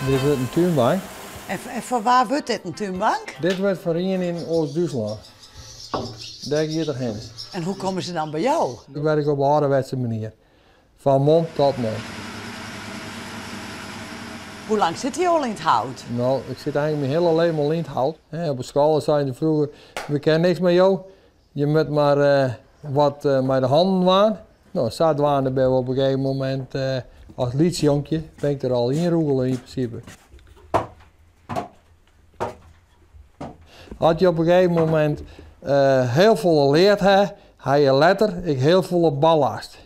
Dit wurdt in túnbank. En foar wa wurdt dit in túnbank? Dit wurdt foar ien yn Oost-Dútslân. Dêr giet er hinne. En hoe komme se dan by jou? Ik werk op de âlderwetse manier. Fan mond tot mond. Hoe lang sitte jo al yn it hout? No, ik sit eigentlik myn hiele leven al yn it hout. Op de skoalle seinen se froeger, we kinne niks mei jo, je moatte mar wat mei de hannen dwaan. No, sadwaande binne we op in gegeven momint as lyts jonkje bin ik der al ynrûgele yn prinsipe. As je op in gegeven momint hiel folle leard ha, ha je letter ek hiel folle ballast.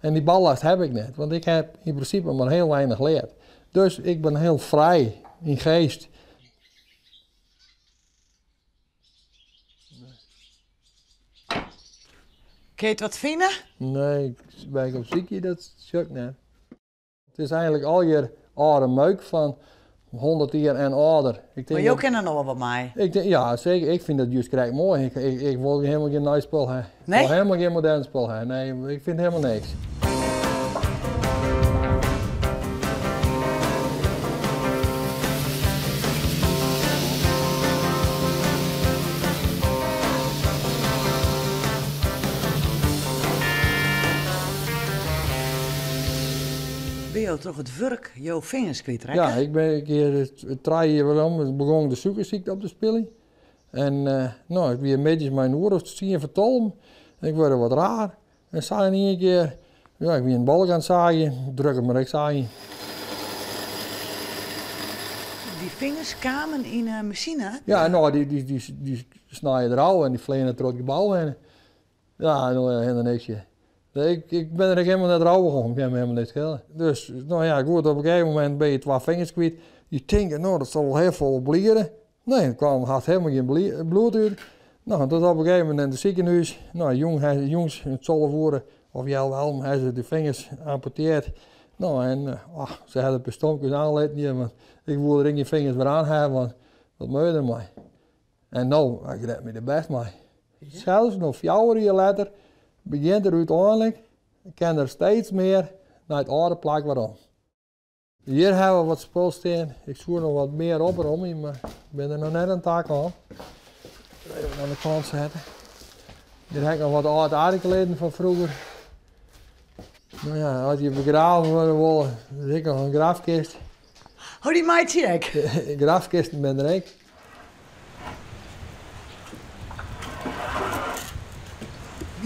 En dy ballast heb ik net, want ik heb yn prinsipe mar hiel weinich leard. Dus ik bin hiel frij yn geest. Kinne je it wat fine? Nee, wêr't ik op sykje, dat sjoch ik net. It is eigentlik allegear âlde meuk fan 100 jier en âlder. Ik Mar tink jo dat, kinne der noch wol wat mei. ik tink, ja, seker. Ik fyn dat just krekt moai. Ik, ik, ik wol helemaal gjin nij spul ha. Ik wol Nee? helemaal gjin modern spul ha. Nee, ik fyn it helemaal niks. Binne jo troch it wurk jo fingers kwytrekke? Ja, ik bin in kear trije jier werom begûn de sûkersykte op te spyljen. En no, ik wie middeis mei in oere of tsien foar tolven en ik wurde wat raar. En sa yn ien kear, ja, ik wie in balk oan it saagjen, druk ik mar ek sa yn. Dy fingers kamen yn 'e masine? Ja, no, dy snije der ôf en dy fleane troch it gebou hinne. Ja, no ja, helemaal niks. Ik ben der ek helemaal net rouwich om, kin my helemaal niks skele. Dus, no ja, goed, op in gegeven momint binne je twa fingers kwyt. Je tinke, no, dat sil wol hiel folle bliede. Nee, der kwam hast helemaal gjin bloed út. No, tot op in gegeven momint in it sikehûs. No, jûn, jûns om 12 oere of healwei alven ha se de fingers amputeard. No, en ach, se ha de pistonkes oanlitten hjir, want ik woe der ek gjin fingers wer oan ha, want wat moat je dermei? En no, ik red my der bêst mei. Sels no 4 jier letter begjint er úteinlik, kin er steeds mear nei it âlde plak werom. Hjir hawwe we wat spul stean. Ik soe noch wat mear opromje, mar ik bin der noch net oan ta kaam. Even oan de kant sette. Hjir ha ik noch wat âld aardekleden fan froeger. No ja, as je begraven wurde wolle, is ek noch in grafkist. Oh, dy meitsje je ek? Grafkisten binne der ek.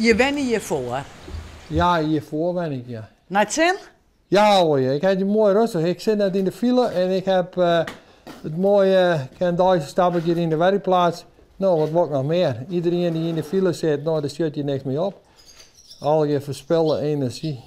Je wenne hjirfoar? Ja, hjirfoar wenne ik, ja. Nei it sin? Ja hoor, ik ha it moai rêstich. Ik sit net yn de file en ik ha it moaie, ik kin deis stap ik hjir yn de werkplaats. No, wat wol ik noch mear? Iedereen dy't yn de file sit, no, dêr sjit je niks mei op. Allegear ferspilde enerzjy.